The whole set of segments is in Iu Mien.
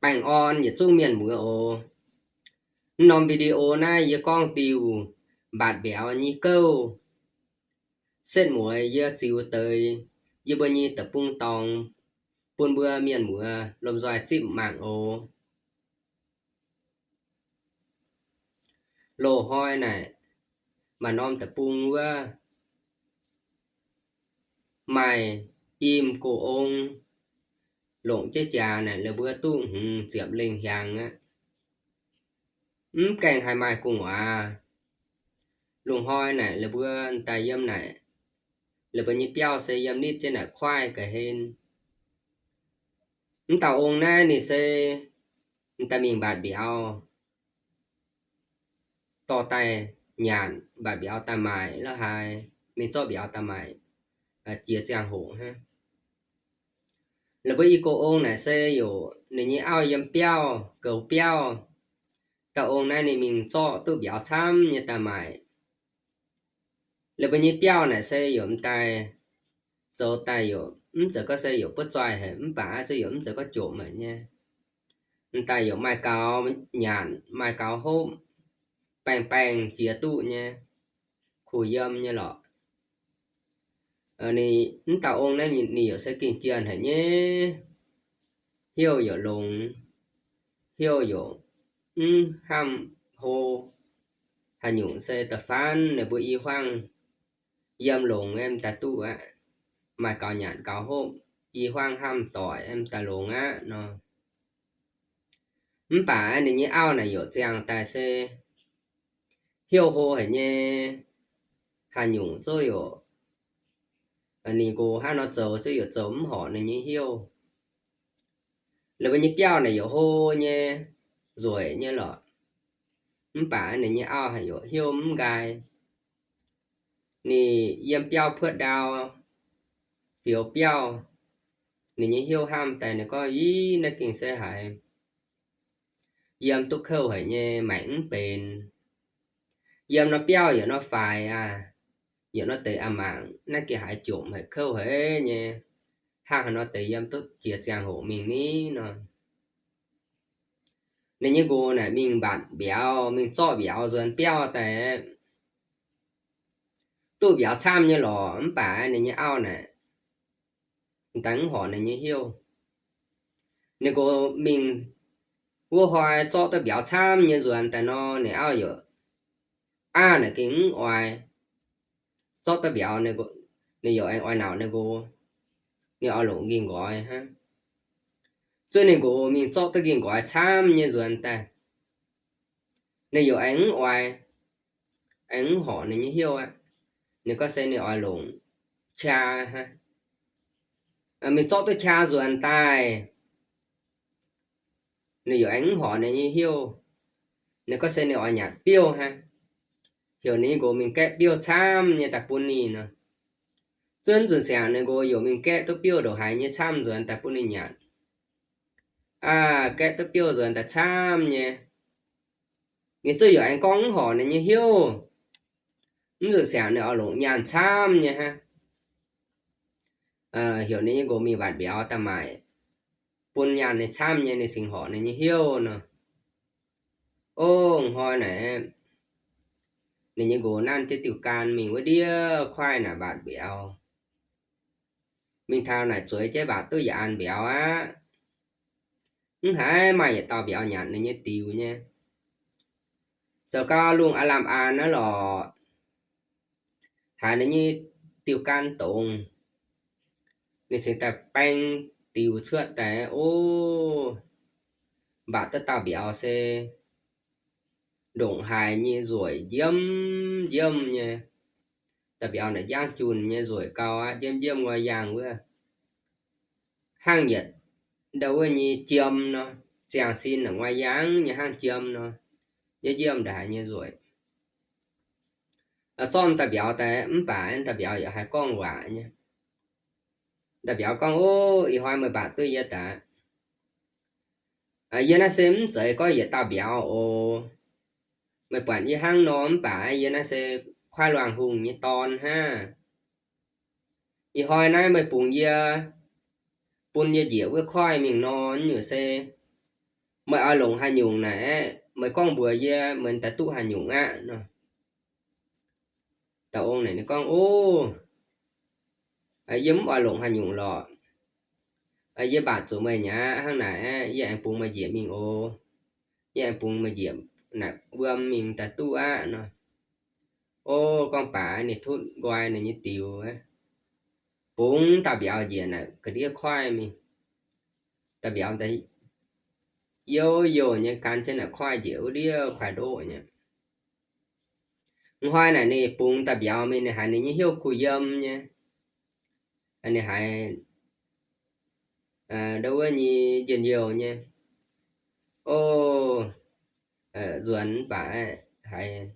Baengh orn yietc zungv mienh muoz oc. Naaiv norm video naaiv yie gorngv diuh mbatc mbiauz nyei gouv. Setv mueiz yie ziux deix yie mbuo nyei deic-bung dorngx bun mbuo mienh muoz lomh nzoih zipv mangc oc. Loz hnoi naaic, maaih norm deic-bung wuov maaih im go ong longc jienv jaax naaic, la'buo duqv hmz ziepc lengh hiaangx aqv. Mv gaengh haih maaih gu'nguaaz. Loz hnoi naaic la'buo daaih yiem naaic, la'buo nyei biauv se yiem nitv jienv naaic kuaaiv ga'hlen. Mv dauh ong naaiv ninh se daaih mingh mbatc mbiauz, dorh daaih nyanc, mbatc mbiauz daaih maaic la'haaix, mingh zorqv mbiauz daaih maaic, jiex ziangh hoc hnangv. La'buo i go ong naaic se yaac ninh nyei auv yiem biauv, goux biauv. Dauh ong naaiv ninh mingh zorqv duqv mbiauz camv nyei daaih maaic. La'buo nyei biauv naaic se yaac m'daaih zoux daaih yaac mv zeiz gorngv se yaac butv zoih haic, mv baac se yaac mv zeiz gorngv jomc haic nyei. M'daaih yaac maaih gaux nyanc, maaih gaux hopv, baengh baengh jiex duqv nyei, kuh yiem nyei lorqc. Ninh, mv dauh ong naaiv ninh yaac se gengh jienh haic nyei, heuv yaac longx, heuv yaac mv hnamv hlo. Haaix nyungc se da'faanh ninh mbuo i hmuangv yiem longx aeqv, m'daaih duqv aqv. Maaih gaux nyanc gaux hopv, i hmuangv hnamv doic aeqv, m'daaih longx aqv nor. Mv baac ninh nyei auv naaic yaac ziangh daaih se heuv hlo haic nyei. Haaix nyungc zungv yaac, ninh nqox hnangv nor zoux zungv yaac zoux mv horpc ninh nyei heuv. La'buo nyei biauv naaic yaac hlo nyei, nzueic nyei lorqc. Mv baac ninh nyei auv haic yaac heuv mv nqaai. Ninh yiem biauv puotv ndau, fioux biauv, ninh nyei heuv hnamv daaih ninh gorngv, Ih, naaiv gengh se haiz yiem duqv kouv haic nyei, maengc mv benx. Yiem nor biauv yaac nor faix aqv, yaac nor deix aqc mangc, naaiv gengh haiz jomc haic, kouv haic nyei. Hnangv haaix nor deix yiem duqv jiex ziangh hoc mingh ni nor. Ninh nyei nqox naaic mingh mbatc mbiauz, mingh zorqv mbiauz nzuonx biauv daaih, duqv mbiauz camv nyei lorqc, mv baac ninh nyei auv naaic m'daaih mv horpc ninh nyei heuv. Ninh nqox mingh wuov hnoi zorqv duqv mbiauz camv nyei nzuonx daaih nor, ninh auv yaac aav naaic gengh mv oix. Zorqv duqv mbiauz, ninh yaac aengx oix nauc ninh nqox, ninh oix longc nqingh nqoi hnangv. Zuov ninh nqox mingh zorqv duqv nqingh nqoi camv nyei nzuonx daaih, ninh yaac aengx mv oix, aengx mv horpc ninh nyei heuv aqv. Ninh gorngv se ninh oix longc qia hnangv. Mingh zorqv duqv qia nzuonx daaih, ninh yaac aengx mv horpc ninh nyei heuv. Ninh gorngv se ninh oix nyanc biouv hnangv. Heuc ninh nyei nqox mingh gaeqv biouv camv nyei daaih bun ninh nor. Zuov nzunc siangx ninh nqox yaac mingh gaeqv duqv biouv ndongc haaix nyei camv nzuonx daaih bun ninh nyanc. Aav, gaeqv duqv biouv nzuonx daaih camv nyei, ninh zuqc yaac aengx gorngv mv horpc ninh nyei heuv. Mv zuqc siangx ninh oix longc nyaanh camv nyei hnangv. Heuc ninh nyei nqox mingh mbatc mbiauz daaih maaic, bun nyaanh ninh camv nyei, ninh cingx horpc ninh nyei heuv nor. Ov, hnoi naaic, ninh nyei nqox nanv jienv diuh gan mingh wuov ndiev kuaaiv naaic mbatc mbiauz. Mingh taux naaic zueiz jienv mbatc duqv yietc an mbiauz aqv. Mv haiz maaih yietc dauh mbiauz nyanc ninh nyei diux nyei. Zoux gau lungh aav lamh an aqv lorqc, haiz ninh nyei diuh gan dongz, ninh cingx daaih baeng diux cuotv daaih, ov, mbatc duqv dauh mbiauz se ndongc haaix nyei nzueic njiemv njiemv nyei. Dauh mbiauz naaic njang junh nyei nzueic gau aqv, njiemv njiemv nguaih yaangh wuov. Hnangv yietc ndau wuov nyei jiem nor, ziangh sin naaic nguaih yaangh nyei hnangv jiem nor, njiemv njiemv ndongc haaix nyei nzueic. Zorqv dauh mbiauz daaih mv baac dauh mbiauz yaac haih gorngv waac nyei. Dauh mbiauz gorngv, Ov, ih hnoi meih mbatc duqv yie daaih. Yie naaiv se mv zeiz gorngv yietc dauh mbiauz oc. Meih buatc yie hnangv nor mv baac yie naaiv se kuaaiv luangh hungh nyei dorn hnangv. Ih hnoi naaiv meih bungx yie, bun yie njiec wuov koiv mingh nor, nyungc se meih oix longc haaix nyungc naaic aeqv, meih gorngv mbuox yie, meih daaih duqv haaix nyungc aqv nor. Dauh ong naaic ninh gorngv, O, yie mv oix longc haaix nyungc lorqc. Yie mbatc zuqc meih nyei aqv, hnangv naaic aeqv, yie aengx bungx meih njiec mingh oc. Yie aengx bungx meih njiec naaic wuom mingh daaih duqv aqv nor. O, gorngv baac ninh tutv nqoi ninh nyei diux, bungx dauh mbiauz njiec naaic ga'ndiev kuaaiv mingh. Dauh mbiauz daaih youh youh nyei gan jienv naaic kuaaiv njiec wuov ndiev kuaaiv ndoqv nyei. Hnoi naaic ninh bungx dauh mbiauz mingh, ninh haiz ninh nyei hnyouv kuh yiem nyei. Ninh haiz ndau wuov nyei njien-youh nyei, O, nzuonx mv baac haiz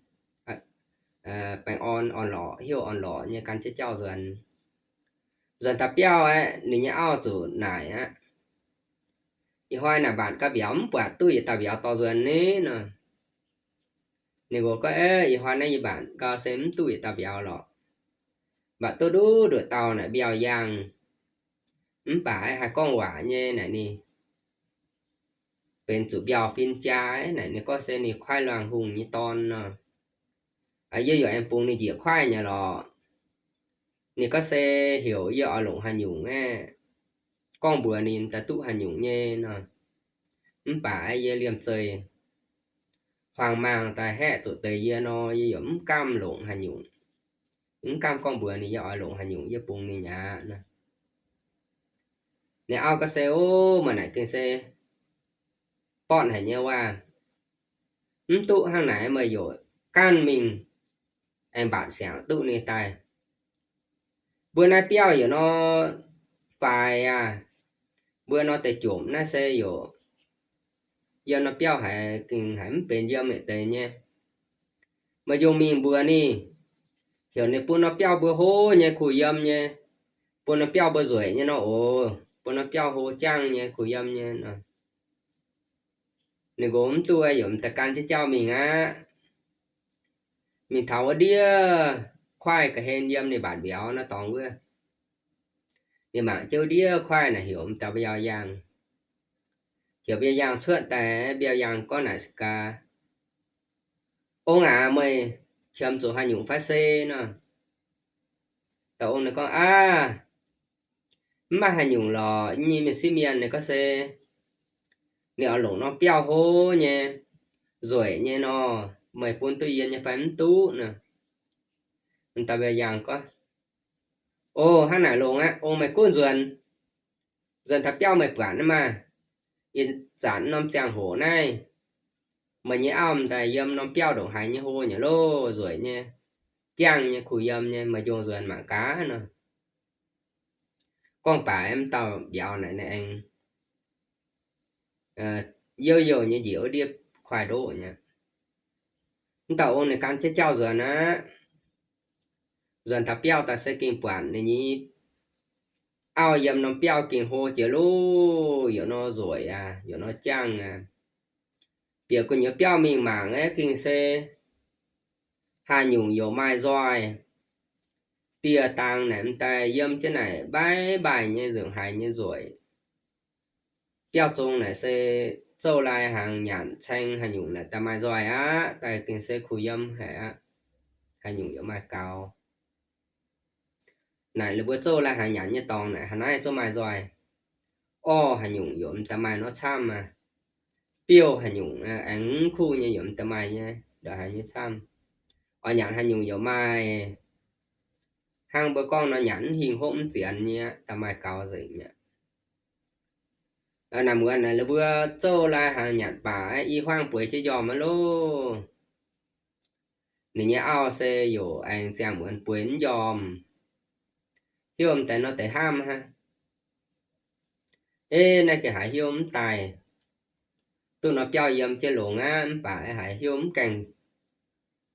baengh orn orn-lorqc, hnyouv orn-lorqc nyei gan jienv jauv nzuonx. Nzuonx taux biauv aeqv, ninh nyei auv zuqc naaic aqv, Ih hnoi naaic mbatc gaax mbiauz mv buatc duqv yietc dauh mbiauz dorh nzuonx ni nor. Ninh mbuo gorngv, Ih hnoi naaiv yie mbatc gau se mv duqv yietc dauh mbiauz lorqc. Mbatc duqv nduqc nduqc dauh naaic mbiauh yaangh, mv baac haih gorngv waac nyei naaic ninh benx zuqc mbiauh fin-jaa naaic. Ninh gorngv se ninh kuaaiv luangh hungh nyei dorn nor. Yie yaac aengx bungx ninh njiec kuaaiv nyei lorqc. Ninh gorngv se heuc yie oix longc haaix nyungc aeqv, gorngv mbuox ninh daaih duqv haaix nyungc nyei nor. Mv baac yie liemh zeih huaang-maangh daaih haeqv zuqc deix yie nor, yie yaac mv gamh longc haaix nyungc. Mv gamh gorngv mbuox ninh yie oix longc haaix nyungc, yie bungx ninh aqv nor. Ninh auv gorngv se, O, meih naaic gengh se borqv haic nyei waac. Mv duqv hnangv naaic, meih yaac ganh mingh aengx mbatc siangx duqv ninh daaih. Mbuo naaiv biauv yaac nor faix aqv. Mbuo nor deix jomc naaiv se yaac yiem nor biauv haiz gengh haiz mv benx yiem yietc deix nyei. Meih yungh mingh mbuox ninh, heuc ninh bun nor biauv mbuo hlo nyei, kuh yiem nyei, bun nor biauv mbuo nzueic nyei nor oc, bun nor biauv hlo jangv nyei, kuh yiem nyei nor. Ninh nqox mv duqv, yaac m'daaih gan jienv jauv mingh aqv. Mingh taux wuov ndiev kuaaiv ga'hlen yiem ninh mbatc mbiauz nor dorngx wuov. Ninh mangc jienv wuov ndiev kuaaiv naaic heuc m'daaih mbiauh yaangh. Heuc mbiauh yaangh cuotv daaih, mbiauh yaangh gorngv naaic se gaax, Ong aac, meih qiemx zuqc haaix nyungc fai se nor? Dauh ong naaic gorngv, Aav, mv maaih haaix nyungc lorqc. Nyei mienh sieqv mienh ninh gorngv se ninh oix longc norm biauv hlo nyei, nzueic nyei nor, meih bun duqv yie nyei fai mv duqv nor. M'daaih mbiauh yaangh gorngv, O, hnangv naaic longx aqv. Ong, meih gunv nzuonx, nzuonx taux biauv meih buatc naaiv maah! Ih zanc norm ziangh hoc naaiv, meih nyei auv m'daaih yiem norm biauv ndongc haaix nyei hlo nyei loh, nzueic nyei, jangv nyei, kuh yiem nyei, meih njongh nzuonx mangc gaax nor. Gorngv baac m'dauh mbiauz naaic ninh aengx youh youh nyei njiec wuov ndiev kuaaiv ndoqv nyei. M'dauh ong ninh gan jienv jauv nzuonx aqv. Nzuonx taux biauv daaih se gengh buatc ninh nyei auv yiem norm biauv gengh hlo jiex loh, yaac nor nzueic aqv, yaac nor jangv aqv. Bieqc gu'nyuoz biauv mingh mangc aeqv, gengh se haaix nyungc yaac maaih nzoih. Dieh dangx naaic m'daaih yiem jienv naaic mbaiv mbaaih nyei nzengc haaix nyei nzueic. Biauv zong naaic se zouv lai hnaangx nyanc caeng haaix nyungc naaic daaih maaih nzoih aqv, daaih gengh se kuh yiem haic aqv. Haaix nyungc yaac maaih gaux. Naaic ninh mbuo zouv lai hnaangx nyanc nyei dorngx naaic haaix naaiv zungv maaih nzoih. Orv haaix nyungc yaac m'daaih maaih nor camv aqv. Biouv haaix nyungc aengx kuv nyei yaac m'daaih maaih nyei, ndongc haaix nyei camv. Oix nyanc haaix nyungc yaac maaih. Hnangv mbuo gorngv nor, nyanc mv hingh hopv mv zienx nyei aqv, daaih maaih gaux nzengc aqv. Naaic muonz naaic mbuo zouv lai hnaangx nyanc baac i hmuangv bueix jienv njormh aqv loh. Ninh nyei auv se yaac aengx ziangh muonz bueix mv njormh. Hnyouv m'daaih nor deix hnamv hnangv. Ei, naaiv gengh haiz hnyouv mv daaih. Duqv nor biauv yiem jienv longx aqv, mv baac haiz hnyouv mv gaengh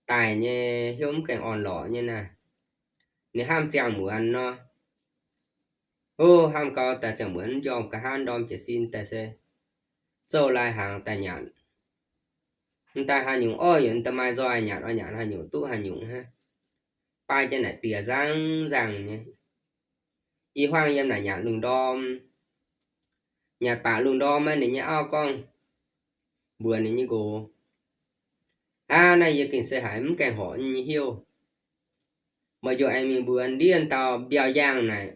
daaih nyei, hnyouv mv gaengh orn-lorqc nyei naaic. Ninh hnamv ziangh muonz nor, o, hnamv gau daaih ziangh muonz mv njormh, nqa'haav ndorm jiez sin daaih se zouv lai hnaangx daaih nyanc. M'daaih haaix nyungc orv yaac m'daaih maaih nzoih, nyanc oix nyanc haaix nyungc duqv haaix nyungc hnangv. Baaih jienv naaic dieh nzangv nzangh nyei. I hmuangv yiem naaic nyanc lungh ndorm. Nyanc baac lungh ndorm aqv, ninh nyei auv gorngv, mbuox ninh nyei nqox, Aav, naaiv yie gengh se haiz mv gaengh horpc nyei hnyouv. Meih njoh aengx mingh mbuox ndiev dauh mbiauz yaangh naaic,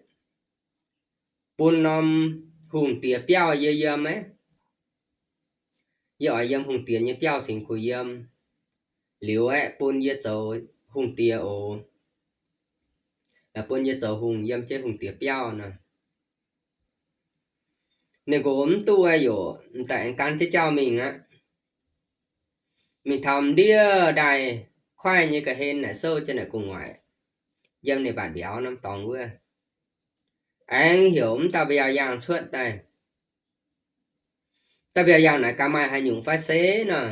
bun norm hungh diex biauv yie yiem aqv. Yie oix yiem hungh diex nyei biauv cingx kuh yiem. Liuz aeqv, bun yie zoux hungh diex oc. Bun yie zoux hungh yiem jienv hungh diex biauv nor. Ninh nqox mv duqv aqv, yaac m'daaih aengx gan jienv jauv mingh aqv. Mingh taux m'ndiev ndaaih kuaaiv nyei ga'hlen naaic, souv jienv naaic gu'nguaaic, yiem ninh mbatc mbiauz norm dorngx wuov, aengx heuc mv dauh mbiauz yaangh cuotv daaih. Dauh mbiauz yaangh naaic gaax maaih haaix nyungc fai se nor.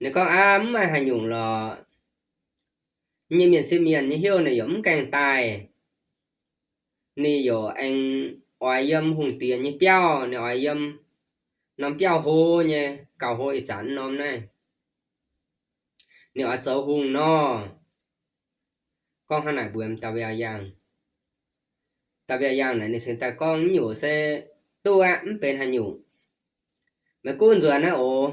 Ninh gorngv, Aav, mv maaih haaix nyungc lorqc. Nyei mienh sieqv mienh nyei hnyouv ninh yaac mv gaengh daaih. Ninh yaac aengx oix yiem hungh diex nyei biauv, ninh oix yiem norm biauv hlo nyei, gauh hlo ih zanc norm naaiv. Ninh oix zoux hungh nor. Gorngv hnangv naaic mbuox dauh mbiauz yaangh. Dauh mbiauz yaangh naaic ninh cingx daaih gorngv, Mv nyungc se duqv aqv, mv benx haaix nyungc. Meih gunv nzuonx aqv oc.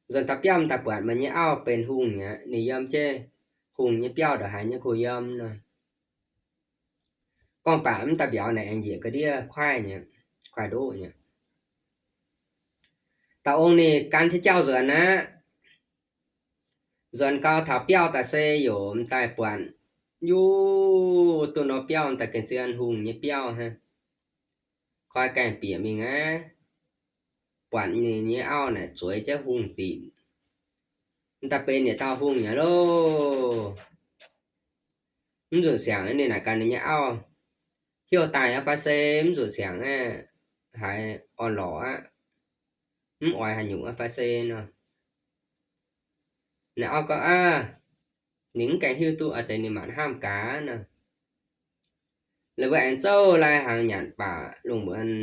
Nzuonx taux biauv daaih buatc meih nyei auv benx hungh aqv, ninh yiem jienv hungh nyei biauv ndongc haaix nyei kuh yiem nor. Gorngv baac mv dauh mbiauz naaic aengx njiec ga'ndiev kuaaiv nyei, kuaaiv ndoqv nyei. Dauh ong ninh gan jienv jauv nzuonx aqv. Nzuonx gau taux biauv daaih se yaac m'daaih buatc, yuv, duqv norm biauv m'daaih gengh zien hungh nyei biauv hnangv. Koi gaengh bieqc mingh aqv, buatc ninh nyei auv naaic zueiz jienv hungh dinc. M'daaih benx yietc dauh hungh nyei loh. Mv nzunc siangx ninh naaic gaax ninh nyei auv, Heuc daaih aqv fai se mv nzunc siangx aeqv, haiz orn-lorqc aqv, mv oix haaix nyungc aqv fai se nor. Ninh auv gorngv, Aav, ninh mv gaengh hiuv duqv a'deix ninh maanc hnamv gaax nor. Laaix mbuo aengx zouv lai hnaangx nyanc baac lungh muonz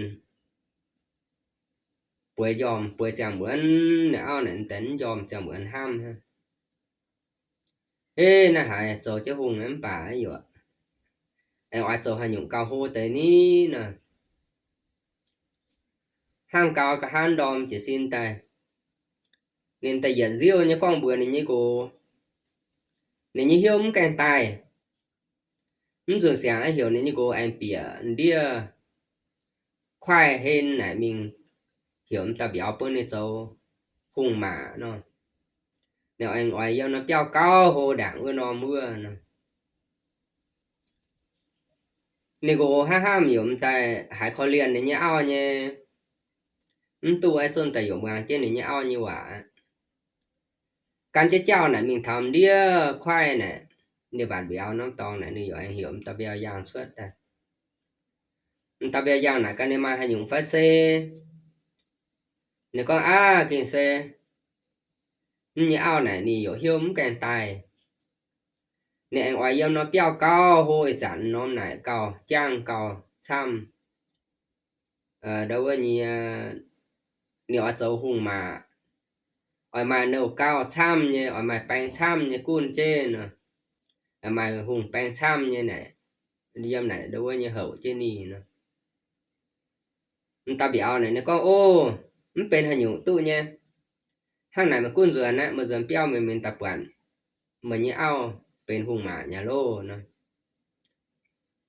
bueix njormh bueix ziangh muonz, ninh auv naaic deix mv njormh ziangh muonz hnamv hnangv. Aav, naaiv haiz zoux jienv hungh mv baac yaac aengx oix zoux haaix nyungc gauh hlo deix ni nor. Hnamv gau ga'hnangv ndorm jiez sin daaih, ninh daaih yietc nziuv nyei gorngv mbuox ninh nyei nqox. Ninh nyei hnyouv mv gaengh daaih. Mv nzunc siangx aeqv, heuc ninh nyei nqox aengx bieqc ndiev kuaaiv hlen naaic mingh, heuc m'daaih mbiauz bun ninh zoux hungh maac nor. Ninh aengx oix yiem norm biauv gauh hlo ndaangc wuov norm wuov nor. Ninh nqox hnamv hnamv yaac m'daaih haiz korv-lienh ninh nyei auv nyei, mv duqv aeqv, zunv daaih yaac muangx jienv ninh nyei auv nyei waac. Gan jienv jauv naaic mingh taux m'ndiev kuaaiv naaic, ninh mbatc mbiauz norm dorngx naaic, ninh yaac aengx heuc m'daaih mbiauz yaangh cuotv daaih. M'daaih mbiauz yaangh naaic gaax ninh maaih haaix nyungc fai se. Ninh gorngv, Aav, gengh se mv nyei auv naaic ninh yaac hnyouv mv gaengh daaih. Ninh aengx oix yiem norm biauv gauh hlo ih zanc norm naaic gauh jangv gauh camv. Ndau wuov nyei, ninh oix zoux hungh maac, oix maaih nouh gauh camv nyei, oix maaih baeng camv nyei gunv jienv nor, maaih hungh baeng camv nyei naaic, yiem naaic ndau wuov nyei houc jienv ninh nor. M'daaih mbiauz naaic ninh gorngv, O, mv benx haaix nyungc duqv nyei. Hnangv naaic meih gunv nzuonx aqv, meih nzuonx biauv mingh, mingh daaih buatc meih nyei auv benx hungh maac nyei loh nor.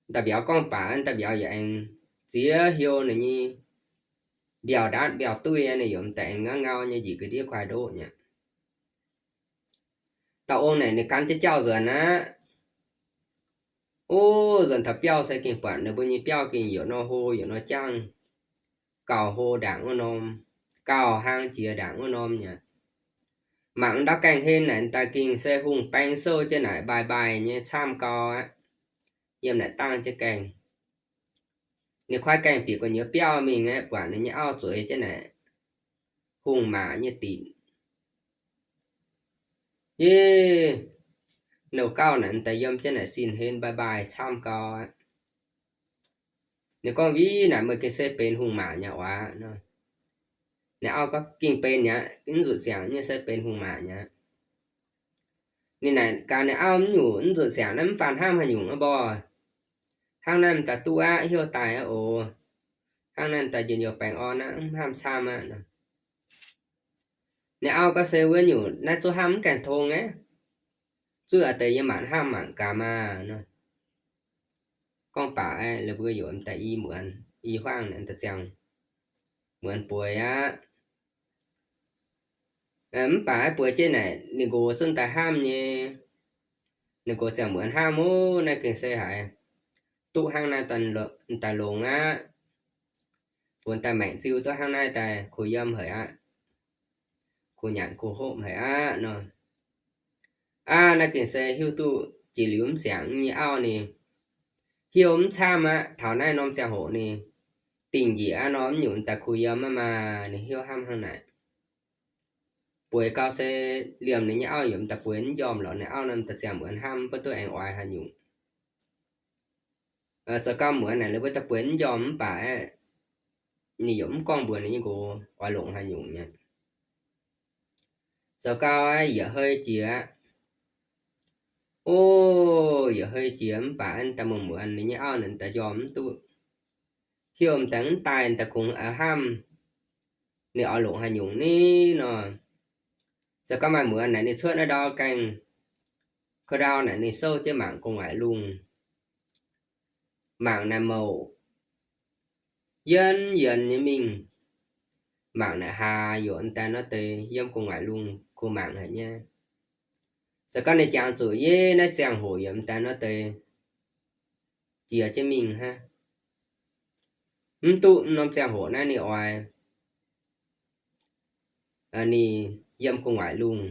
M'daaih mbiauz gorngv baac, m'daaih mbiauz yaac aengx ziex heuc ninh nyei mbiauh ndaatv mbiauh duih, ninh yaac m'daaih aengx ngau ngau nyei njiec ga'ndiev kuaaiv ndoqv nyei. Dauh ong naaic ninh gan jienv jauv nzuonx aqv. O, nzuonx taux biauv se gengh buatc ninh mbuo nyei biauv gengh yaac nor hlo yaac nor jangv, gauh hlo ndaangc wuov norm, gauh hlang jiex ndaangc wuov norm nyei. Mangc ndau gaengh hlen naaic daaih gengh se hungh baeng sou jienv naaic mbaaih mbaaih nyei camv gau aqv. Yiem naaic dangh jienv gaengh. Ninh kuaaiv gaengh bieqc gu'nyuoz biauv mingh aeqv, buatc ninh nyei auv zueiz jienv naaic hungh maac nyei dinc. Yie, nouh gauh naaic daaih yiem jienv naaic sin hlen mbaaih mbaaih camv gau aqv. Ninh gorngv, Vih naaic meih gengh se benx hungh maac nyei waac nor. Ninh auv gorngv, Gengh benx nyei aqv, mv zuqc siangx nyei se benx hungh maac nyei aqv. Ninh naaic gaax ninh auv, Mv nyungc, mv zuqc siangx naaiv mv faanh hnamv haaix nyungc aqv mborqv. Hnangv naaiv m'daaih duqv aqv, heuc daaih aqv oc. Hnangv naaiv m'daaih njien-youh baengh orn aqv, mv hnamv camv aqv nor. Ninh auv gorngv se wuov nyungc naaiv zuqc hnamv mv gaengh tong aqv. Zuqc a'deix yie maanc hnamv mangc gaax maah nor. Gorngv baac aeqv, ninh mbuo yaac m'daaih i muonz, i huaangv naaic daaih ziangh muonz bueix aqv. Mv baac aeqv, bueix jienv naaic ninh nqox zungv daaih hnamv nyei. Ninh nqox ziangh muonz hnamv, ov, naaiv gengh se haiz duqv hnangv naaiv daaih longx aqv. Funx daaih maengc ziu duqv hnangv naaiv daaih kuh yiem haic aqv. Kuh nyanc kuh hopv haic aqv nor. Aav, naaiv gengh se hiuv duqv jiex liuz mv siangx nyei auv ninh hiuv mv camv aqv. Taux naaiv norm ziangh hoc ninh dingh njiec aqv nor, mv nyungc daaih kuh yiem aqv maah. Ninh hiuv hnamv hnangv naaic. Bueix gau se liemh ninh nyei auv yaac m'daaih bueix mv njormh lorqc. Ninh auv nor m'daaih ziangh muonz hnamv mv duqv aengx oix haaix nyungc. Zoux gau muonz naaic ninh mbuo daaih bueix mv njormh mv baac aeqv, ninh yaac mv gorngv mbuox ninh nyei nqox oix longc haaix nyungc nyei. Zoux gau aeqv, yietc hei jiex aqv. Ov, yietc hei jiex mv baac aeqv, daaih muonz muonz ninh nyei auv naaic daaih njormh mv duqv, hiuv m'daaih mv daaih, daaih kungx a'hnamv ninh oix longc haaix nyungc ni nor. Zoux gau maaih muonz naaic ninh cuotv naaiv ndau gaengh, ka'ndau naaic ninh souv jienv mangc gu'nguaaic lungh. Mangc naaic mouc yienv yienz nyei mingh. Mangc naaic hlaax yaac m'daaih nor deix yiem gu'nguaaic lungh kuh mangc haic nyei. Zoux gau ninh jangx zuqc yie naaiv ziangh hoc yaac m'daaih nor deix jiex jienv mingh hnangv. Mv duqv norm ziangh hoc naaiv ninh oix, ninh yiem gu'nguaaic lungh,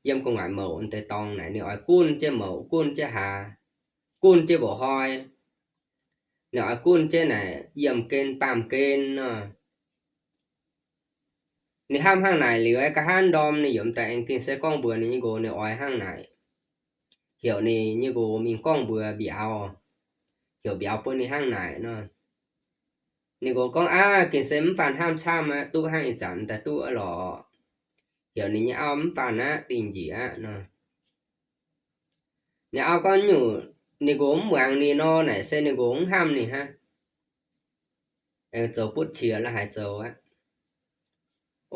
yiem gu'nguaaic mouc deix dorngx naaic ninh oix gunv jienv mouc, gunv jienv hlaax, gunv jienv mba'hnoi. Ninh oix gunv jienv naaic yiemh gen baamh gen nor. Ninh hnamv hnangv naaic liuz aeqv, nqa'haav ndorm ninh yaac m'daaih aengx gengh se gorngv mbuox ninh nyei nqox ninh oix hnangv naaic. Heuc ninh nyei nqox mingh gorngv mbuox mbiauz, heuc mbiauz bun ninh hnangv naaic nor. Ninh nqox gorngv, Aav, gengh se mv faanh hnamv camv aqv. Duqv hnangv ih zanc m'daaih duqv aqv lorqc. Heuc ninh nyei auv mv faanh aqv, dingh njiec aqv nor. Ninh auv gorngv nyungc, ninh nqox mv muangx ninh nor, naaic se ninh nqox mv hnamv ninh hnangv. Aengx zoux butv qiex la'haaix zoux aqv.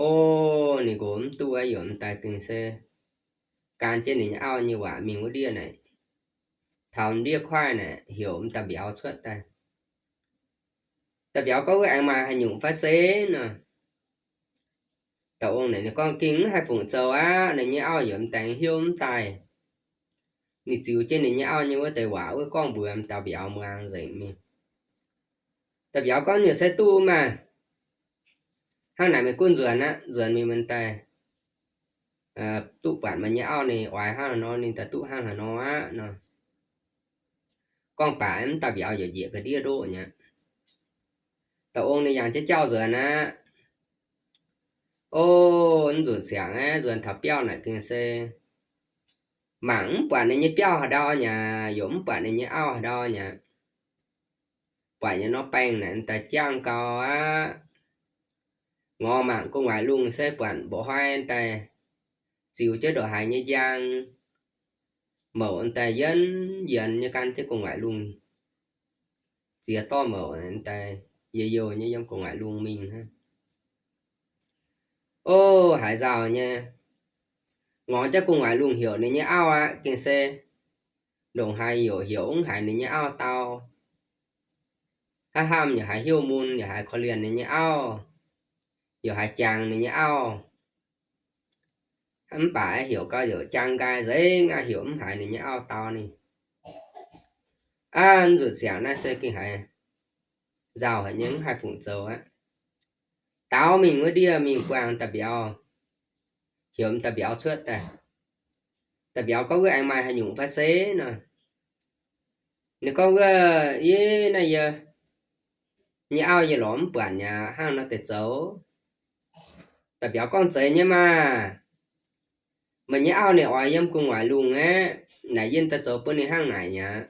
O, ninh nqox mv duqv aqv, yaac m'daaih gengh se gan jienv ninh nyei auv nyei waac mingh wuov ndiev naaic. Taux ndiev kuaaiv naaic, heuc m'daaih mbiauz cuotv daaih. Daaih mbiauz gorngv, Wuov aengx maaih haaix nyungc fai se nor? Dauh ong naaic ninh gorngv, Gengh mv haih fungc zoux aqv. Ninh nyei auv yaac m'daaih hiuv mv daaih. Ninh ziux jienv ninh nyei auv nyei wuov deix waac wuov gorngv mbuox m'daaih mbiauz muangx nzengc mingh. Daaih mbiauz gorngv, Nyungc se duqv maah! Hnangv naaic meih gunv nzuonx aqv. Nzuonx mingh meih daaih duqv buatc meih nyei auv ninh oix hnangv haaix nor, ninh daaih duqv hnangv haaix nor aqv nor. Gorngv baac mv dauh mbiauz yaac njiec ga'ndiev ndoqv nyei aqv. Dauh ong ninh yangh jienv jauv nzuonx aqv. O, mv nzunc siangx aeqv, nzuonx taux biauv naaic gengh se mangc mv buatc ninh nyei biauv haaix ndau nyei aqv, yaac mv buatc ninh nyei auv haaix ndau nyei aqv. Buatc nyei nor baengh naaic daaih jangv gau aqv. Ngorc mangc gu'nguaaic lungh se buatc mba'hnoi daaih ziux jienv ndongc haaix nyei njang, mouc daaih yienv yienz nyei gan jienv gu'nguaaic lungh. Ziex dorv mouc daaih youh youh nyei yiem gu'nguaaic lungh mingh hnangv. O, haaix nzauh nyei. Ngorc jienv gu'nguaaic lungh heuc ninh nyei auv aqv, gengh se ndongc haaix yaac heuc mv haiz ninh nyei auv dau. Hnamv hnamv yaac haiz hnyouv mun, yaac haiz korv-lienh ninh nyei auv, yaac haiz jangx ninh nyei auv. Mv baac heuc gau yaac jang nqaai nzengc aqv, heuc mv haiz ninh nyei auv dau ninh. Aav, nzunc siangx naaiv se gengh haiz nzauh haic nyei, mv haih fungc zoux aqv. Daaux mingh wuov ndiev mingh buangh da'mbiauz, heuc da'mbiauz cuotv daaih. Da'mbiauz gorngv, Wuov aengx maaih haaix nyungc fai se nor? Ninh gorngv, Wuov, yie naaiv yie nyei auv yie lorz mv buatc nyei aqv, hnangv nor deix zoux. Da'mbiauz gorngv, Zeiz nyei maah! Meih nyei auv ninh oix yiem gu'nguaaic lungh aqv. Naaic yie daaih zoux bun ninh hnangv naaic nyei aqv.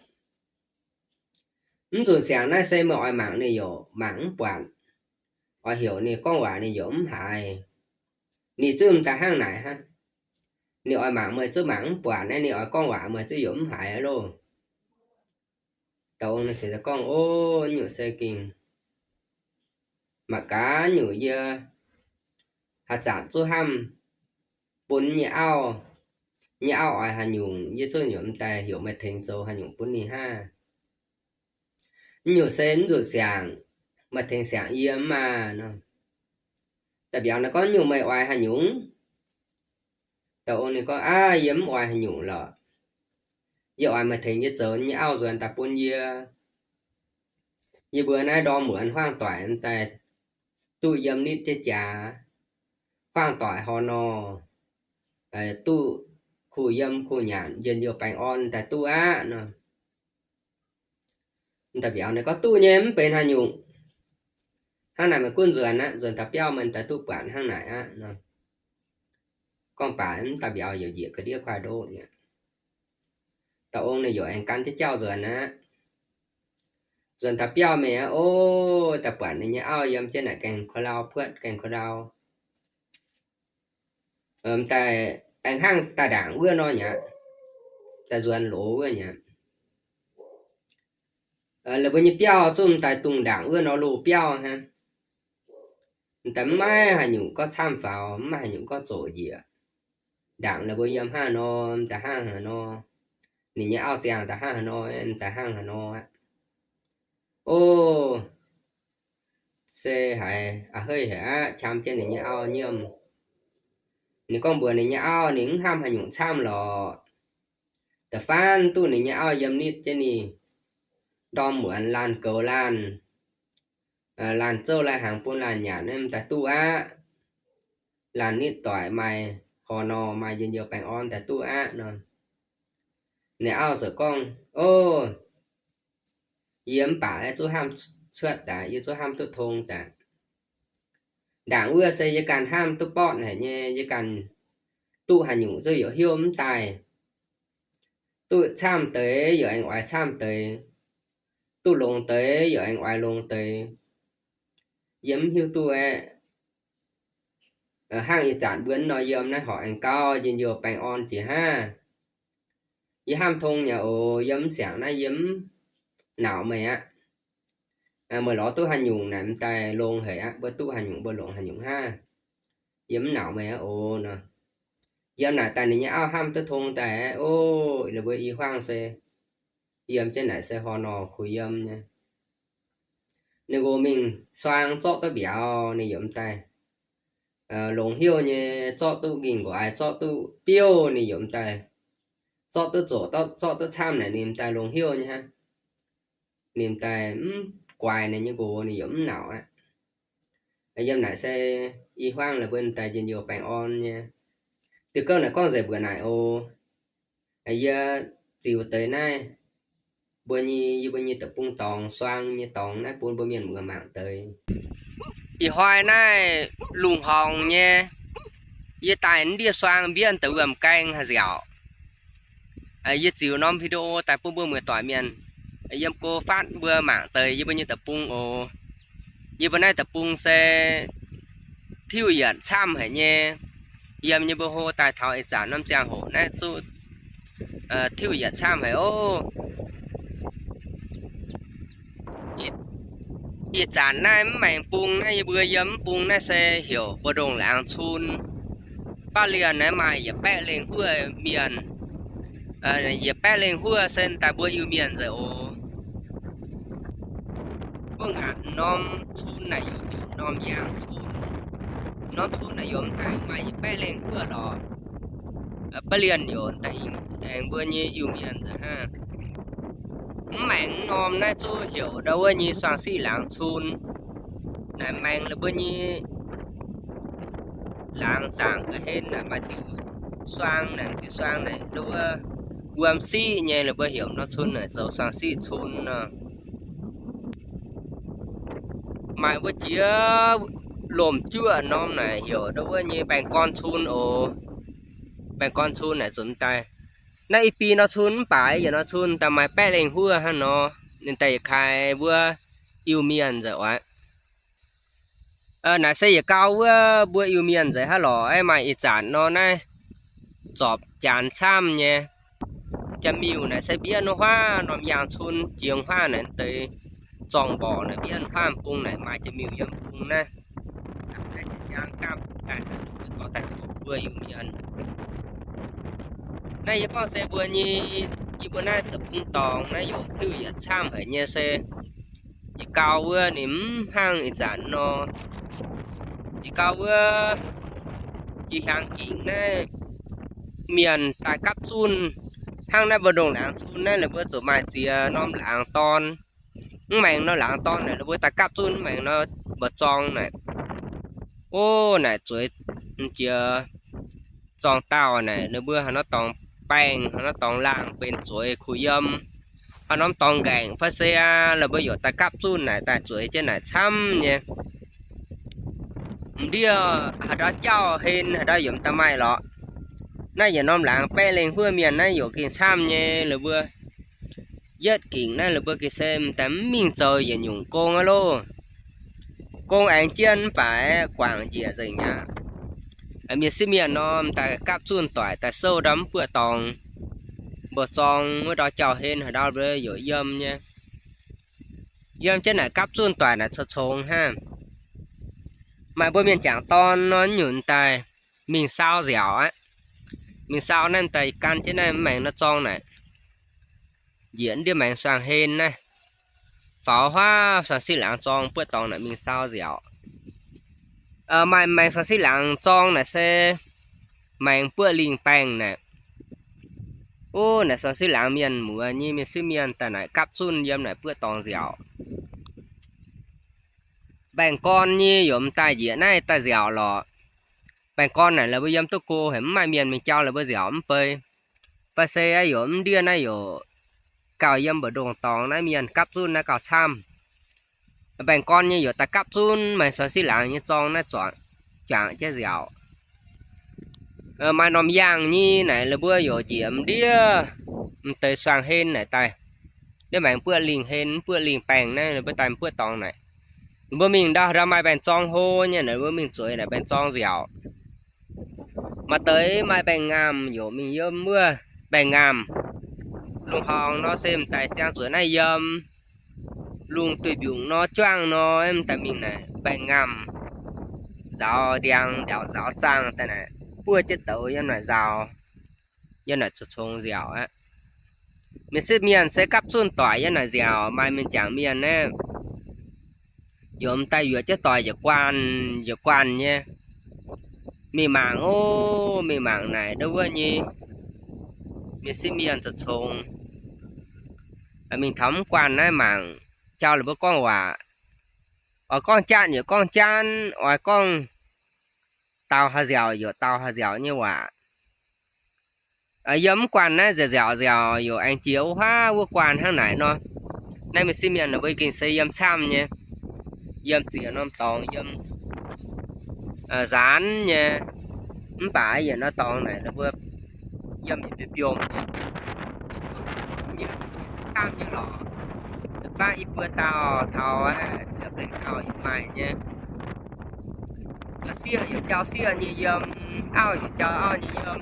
Mv nzunc siangx naaiv se meih oix mangc ninh yaac mangc mv buatc, oix heuc ninh gorngv waac ninh yaac mv haiz. Ninh zuqc m'daaih hnangv naaic hnangv. Ninh oix mangc meih zuqc mangc mv buatc, naaiv ninh oix gorngv waac meih zuqc yaac mv haiz loh. Dauh ong naaiv se gorngv, O, nyungc se gengh mangc gaax nyungc yie haaix zanc zuqc hnamv bun nyei auv, nyei auv oix haaix nyungc, yie zuqc nyungc m'daaih heuc meih tengx zoux haaix nyungc bun ninh hnangv. Nyungc se mv zuqc siangx, meih tengx siangx yie mv maah nor. Da'biaux naaiv gorngv nyungc meih oix haaix nyungc? Dauh ong ninh gorngv, aav, yie mv oix haaix nyungc lorqc. Yie oix meih tengx yie zoux nyei auv nzuonx daaih bun yie. Yie mbuo naaiv ndorm muonz huaang doic m'daaih duqv yiem nitv jienv jaax, huaang doic horh nor, duqv kuh yiem kuh nyanc, njien-youh baengh orn daaih duqv aqv nor. Da'biaux ninh gorngv, duqv nyei, mv benx haaix nyungc. Hnangv naaic meih gunv nzuonx aqv, nzuonx taux biauv meih daaih duqv buatc hnangv naaic aqv nor. Gorngv baac mv da'biaux youc njiec ga'ndiev kuaaiv ndoqv nyei. Dauh ong ninh youc aengx gan jienv jauv nzuonx aqv. Nzuonx taux biauv mingh aqv, o, daaih buatc ninh nyei auv yiem jienv naaic gaengh kuh lau puotv gaengh kuh lau. M'daaih aengx hnangv daaih ndaangc wuov nor nyei aqv, daaih nzuonx loz wuov nyei aqv. Laaix mbuo nyei biauv zungv m'daaih dungx ndaangc wuov nor loz biauv hnangv. M'daaih mv maaih haaix nyungc gorngv camv faaux, mv maaih haaix nyungc gorngv zoqc njiec. Ndaangc laaix mbuo yiem hnangv nor, m'daaih hnangv haaix nor, ninh nyei auv ziangh daaih hnangv haaix nor, m'daaih hnangv haaix nor aqv. O, se haiz a'heiv haic aqv, qam jienv ninh nyei auv nyiemv. Ninh gorngv mbuox ninh nyei auv ninh mv hnamv haaix nyungc camv lorqc. Da'faanh duqv ninh nyei auv yiem nitv jienv ninh, ndorm muonz laanh goux laanh, laanh zouv lai-hnaangx bun laanh nyanc naaiv m'daaih duqv aqv. Laanh nitv doic maaih horh nor, maaih njien-youh baengh orn daaih duqv aqv nor. Ninh auv ziouc gorngv, o, yie mv baac zuqc hnamv cuotv daaih, yie zuqc hnamv duqv tong daaih. Ndaangc wuov se yie ganh hnamv duqv borqv haic nyei, yie ganh duqv haaix nyungc zuqc youc hnyouv mv daaih. Duqv camv deix youc aengx oix camv deix, duqv longx deix youc aengx oix longx deix. Yie mv hiuv duqv aeqv, hnangv ih zanc mbuo nor yiem naaiv horpc aengx gauh njien-youh baengh orn jiex hnangv. Yie hnamv tong nyei oc, yie mv siangx naaiv yie mv nauc meih aqv. Meih lorz duqv haaix nyungc naaic m'daaih longx haic aqv, mbuo duqv haaix nyungc mbuo longx haaix nyungc hnangv. Yie mv nauc meih aqv oc nor. Yiem naaic daaih ninh nyei auv hnamv duqv tong daaih aqv, o, ninh mbuo i hmuangv se yiem jienv naaic se horh nor kuh yiem nyei. Ninh nqox mingh suang zorqv duqv mbiauz ninh yiem daaih longx hnyouv nyei, zorqv duqv ging nqox, aa, zorqv duqv biouv ninh yiem daaih, zorqv duqv zoqc, zorqv duqv camv naaic ninh daaih longx hnyouv nyei hnangv. Ninh daaih mv guaix ninh nyei nqox, ninh yiem mv nauc aqv. Yiem naaic se i hmuangv laaix mbuo daaih njien-youh baengh orn nyei. Diuh gouv naaic gorngv nzengc mbuoqc naaic oc. Yie ziux deix naaiv mbuo nyei, yie mbuo nyei deic-bung dorngx, suang nyei dorngx naaiv bun mbuo mienh muoz mangc deix. Ih hnoi naaiv lungh horngx nyei, yie daaih ndiev suang mbienv deix wuom-gaeng haaix nziaauc. Yie ziux norm video daaih bun mbuo muoz-doic mienh yiem go fatv mbuo mangc deix yie mbuo nyei deic-bung oc. Yie mbuo naaiv deic-bung se tiuv yietc camv haic nyei. Yiem nyei mbuo hlo daaih taux ih zanc norm ziangh hoc naaiv zuqc tiuv yietc camv haic oc. Ih zanc naaiv mv maengx bung naaiv, yie mbuo yiem mv bung naaiv se heuc Mbu'ndongx Laangz Cun. Baav lienh naaiv maaih yietc baeqv lengh huoqv mienh. Yietc baeqv lengh huoqv se daaih mbuo Iu-Mienh nzengc oc. Mbuo ngaatc norm cun naaic yiem norm yaangh cun. Norm cun naaic yiem daaih maaih yietc baeqv lengh huoqv lorqc. Baav lienh yiem daaih aengx mbuo nyei Iu-Mienh nzengc hnangv. Mv maengx norm naaiv zuqc heuc ndau wuov nyei Suang Siqv Laangz Cun. Naaic maengx la'buo nyei laangz zaangc ga'hlen naaic maaih diuh suang naaic, diuh suang naaic ndau wuov wuom siqv nyei, la'buo heuc norm cun naaic zoux Suang Siqv Cun nor. Maaih wuov jiex lomc juoqv norm naaic heuc ndau wuov nyei Baengh Gorn Cun oc. Baengh Gorn Cun naaic zunc daaih naaiv i bi norm cun mv baac yietc norm cun daaih maaih baeqv lengh huoqv hnangv nor. Ninh daaih yietc kaaix mbuo Iu-Mienh nzengc oc. Naaic se yietc gau wuov mbuo Iu-Mienh nzengc hnangv lorqc. Aeqv, maaih ih zanc nor naaiv zorpc janx camv nyei. Jaa-miuh naaic se mbienv huaav norm yaangh cun jiex huaav naaic deix zorng mborqc naaic mbienv huaav bung naaic maaih jaa-miuh yiem bung naaiv. Naaiv jaa-jang gaamv daaih, mbuo dorh daaih doqc mbuo Iu-Mienh. Naaiv yie gorngv se mbuo nyei, yie mbuo naaiv deic-bung dorngx naaiv yietc diuh yietc camv haic nyei se yietc gau wuov ninh mv hnangv ih zanc nor. Yietc gau wuov jiex hiaangx gingc naaiv mienh daaih gapv zunh hnangv naaiv mbuo ndongc laangz cun naaiv la'buo zuqc maaih ziex norm laangz dorn. Mv maengx nor laangz dorn naaic la'buo daaih gapv zunh mv maengx nor mbu'zorng naaic. O, naaic zueiz jiex zorng dauh naaic la'buo haaix nor dorngx baengh, haaix nor dorngx laangh benx zueiz kuh yiem, haaix norm dorngx nqaengc fai se aqv, la'buo yaac daaih gapv zunh naaic daaih zueiz jienv naaic camv nyei. M'ndiev haaix ndau jauv-hlen haaix ndau yaac m'daaih maaih lorqc. Naaiv yietc norm laangz baeqv lengh huov mienh naaiv yaac gengh camv nyei la'buo. Yietv gingc naaiv la'buo gengh se m'daaih mv mingh zoux yietc nyungc gong aqv loh. Gong aengx jienv mv baac guangc njiec nzengc aqv. Mienh sieqv mienh nor m'daaih gapv zunh doic daaih souv ndau mv buoqv dorngx. Mbu'zorng wuov ndau jauv-hlen haaix ndau yaac yiem nyei. Yiem jienv naaic gapv zunh doic naaic congx-congx hnangv. Maaih mbuo mienh jangc dorn nor nyunc daaih mingh saau nziaauc aqv. Mingh saau naaiv daaih gan jienv naaiv mv maengx nor zorng naaic, njiec ndiev maengx suangx hlen naaiv, faaux huaav suangx siqv laangz zorng buoqv dorngx naaic mingh saau nziaauc. Maaih maengx suangx siqv laangz zorng naaic se maengx buoqv lingh baengh naaic. O, naaic suangx siqv laangz mienh muoz nyei mienh sieqv mienh daaih naaic gapv zunh yiem naaic buoqv dorngx nziaauc. Baengh gorn nyei yaac m'daaih njiec naaiv daaih nziaauc lorqc. Baengh gorn naaic la'buo yiem duqv go haic, mv maaih mienh mingh jauv la'buo nziaauc mv bei. Fai se yaac mv ndiev naaiv yaac gauh yiem mbu'ndongx dorngx naaiv mienh gapv zunv naaiv gauh camv. Baengh gorn nyei yaac daaih gapv zunv maengx suangx siqv laangz nyei zorng naaiv zuangx, juangc jienv nziaauc. Maaih norm yaangh nyei naaic la'buo yaac njiec m'ndiev m'deix suangx hlen naaic daaih. Ndiev maengx buoqv lingh hlen, buoqv lingh baengh naaiv la'buo daaih buoqv dorngx naaic. Mbuo mingh ndau ndau maaih baengh zorng hlo nyei naaic, mbuo mingh zueiz naaic baengh zorng nziaauc. Maaih deix maaih baengh ngaamh yaac mingh yiem wuov baengh ngaamh. Lungh horngc nor se m'daaih ziangh zuoqc naaiv yiem. Lungh duih mbiungc nor juangv nor m'daaih mingh naaic baengh ngaamh nzaaux ndiangx, nzaaux zaangh daaih naaic buov jienv douz yiem naaic nzaaux, yiem naaic congx-congx nziaauc aqv. Mienh sieqv mienh se gapv zunv doic yiem naaic nziaauc, maaih mienh jangc mienh naaiv yaac m'daaih yuoqc jienv doic yietc guanh yietc guanh nyei. Mingh mangc o, mingh mangc naaic ndau wuov nyei mienh sieqv mienh congx-congx. Mingh taux mv guanh naaiv mangc jauv la'buo gorngv waac. Oix gorngv janv yaac gorngv janv, oix gorngv daux haaix nziaauc yaac daux haaix nziaauc nyei waac. Yiem mv guanh naaiv nziaauc nziaauc yaac aengx jiex wuov huaav wuov guanh hnangv naaic nor. Naaiv mienh sieqv mienh mbuo gengh se yiem camv nyei, yiem ziex norm dorngx, yiem nzaanx nyei. Mv baac yietc norm dorngx naaic mbuo yiem biomv nyei, camv nyei lorqc. Se baav i buo dauh taux ziepc lengh dauh yaac maaih nyei. Sieqv yaac jauv sieqv nyei yiem, auv yaac jauv auv nyei yiem.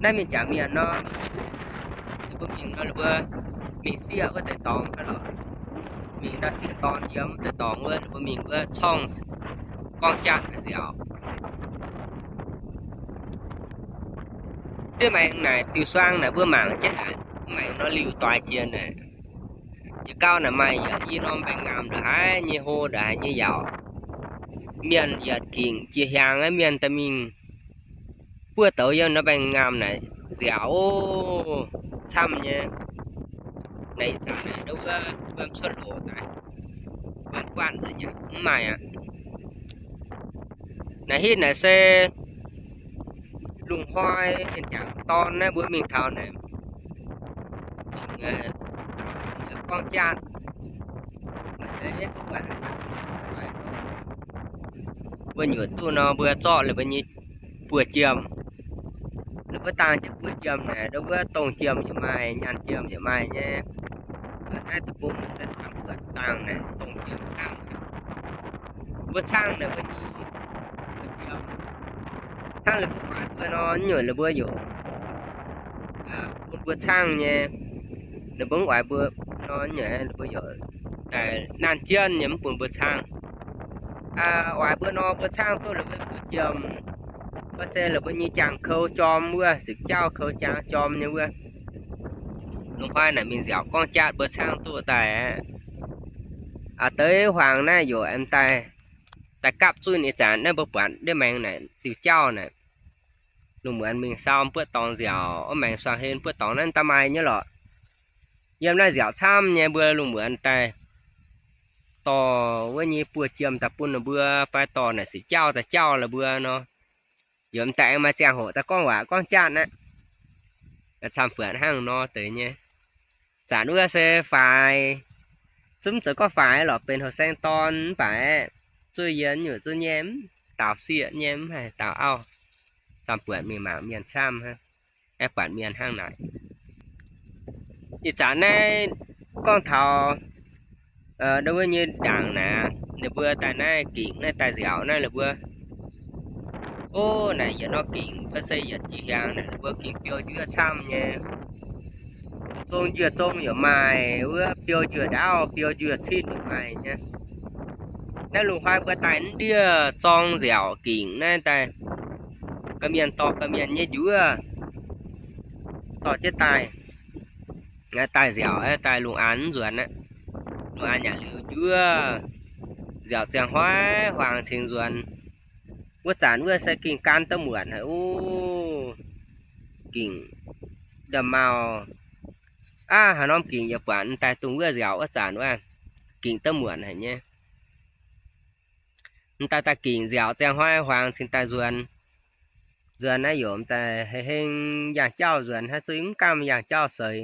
Naaiv mienh jangc mienh nor, mbuo mingh nor mbuo mingh sieqv wuov deix dorngx lorqc. Mingh ndau sieqv dorn yiem wuov deix dorngx wuov, mbuo mingh wuov corngh gorngv janx haaix nziaauc. Ndiev maengx naaic diuh suang naaic mbuo mangc jienv naaic, maengx nor liuh doix jiex naaic. Yietc gau naaic maaih yaac i norm baengh ngaamh ndongc haaix nyei hlo ndongc haaix nyei yaac. Mienh yietc gingc jiex hiaangx aqv, mienh daaih mingh buov douz yiem norm baengh ngaamh naaic nziaauc o, camv nyei. Naaic ih zanc naaic ndau wuov wuom cuotv loc daaih, wuom guanh nzengc nyei, mv maaih aqv. Naaic hitv naaic se lungh hnoi mienh jangc dorn naaiv mbuo mingh taux naaic, gorngv jatv, mbuo nyuoqc duqv nor mbuo zorqv lih mbuo nyei buoz-jiem. Lih mbuo dangh jienv buoz-jiem naaic, ndau wuov dongh jiem yaac maaih, nyaanh jiem yaac maaih nyei. Naaiv deic-bung se camv buatc dangh naaic dongh jiem camv. Mbuo camv naaic mbuo nyei buoz-jiem hnangv lih mbuo guanh mbuo nor, nyuoqc lih mbuo yaac bun mbuo camv nyei. Ninh mbuo mv oix mbuo nor, nyuoqc lih mbuo yaac daaih nanv jienv nyei mv bun mbuo camv. oix mbuo nor mbuo caangv duqv la'buo buoz-jiem, fai se la'buo nyei jangx kou jorm wuov, siqc jauv kou jangx jorm nyei wuov. Lungh hnoi naaic mingh nziaauc gorngv jatv mbuo caangv duqv daaih aqv. A'deix huaangx naaiv yaac daaih, daaih gapv zunh ih zanc naaiv mbuo buatc ndiev maengx naaic diuh jauv naaic. Lungh muonz mingh sau buoqv dorngx nziaauc, wuov maengx suangx hlen buoqv dorngx naaiv daaih maaih nyei lorqc. Yiem naaiv nziaauc camv nyei mbuo lungh muonz daaih dorh wuov nyei buoz-jiem daaih bun ninh mbuo fai dorh naaic siqc jauv daaih jauv la'buo nor. Yiem daaih aengx maaih ziangh hoc daaih gorngv waac gorngv jatv aqv. Camv-buonc hnangv nor deix nyei. Zanc wuov se faix, zungv zoux gorngv faix lorqc benx houx saeng dorn mv baac zuov yie nyungc zuov nyei mv daaux sieqv nyei mv haih daaux auv. Camv-buonc mingh mangc mienh camv hnangv, aengx buatc mienh hnangv naaic. Ih zanc naaiv gorngv taux ndau wuov nyei ndaangc naaic, ninh mbuo daaih naaiv gingc naaiv daaih nziaauc naaiv la'buo. O, naaic yietc norm gingc fai se yietc jiex hiaangx naaic ninh mbuo gingc biou njuov camv nyei. Zong njuov zong yaac maaih, wuov biou njuov ndaauv biou njuov citv yaac maaih nyei. Naaiv lungh hnoi mbuo daaih mv ndiev zorng nziaauc gingc naaiv daaih, ga'mienh dorh ga'mienh nyei njuov dorh jienv daaih, daaih nziaauc daaih lungh aanx mv nzuonx aqv. Lungh aanx yaac liuz njuov, nziaauc ziangh hnoi huaangx cingx nzuonx. Wuov zanc wuov se gingh gan duqv muotc haic, o, gingc nda'maauh. Aav, haaix norm gingc yaac buatc m'daaih dongh wuov nziaauc wuov zanc wuov, gingc duqv muotc haic nyei. M'daaih daaih gingc nziaauc ziangh hnoi huaangx cingx daaih nzuonx. Nzuonx naaiv yaac m'daaih heng heng yangh jauv nzuonx, haaix zuqc mv gamh yangh jauv seix.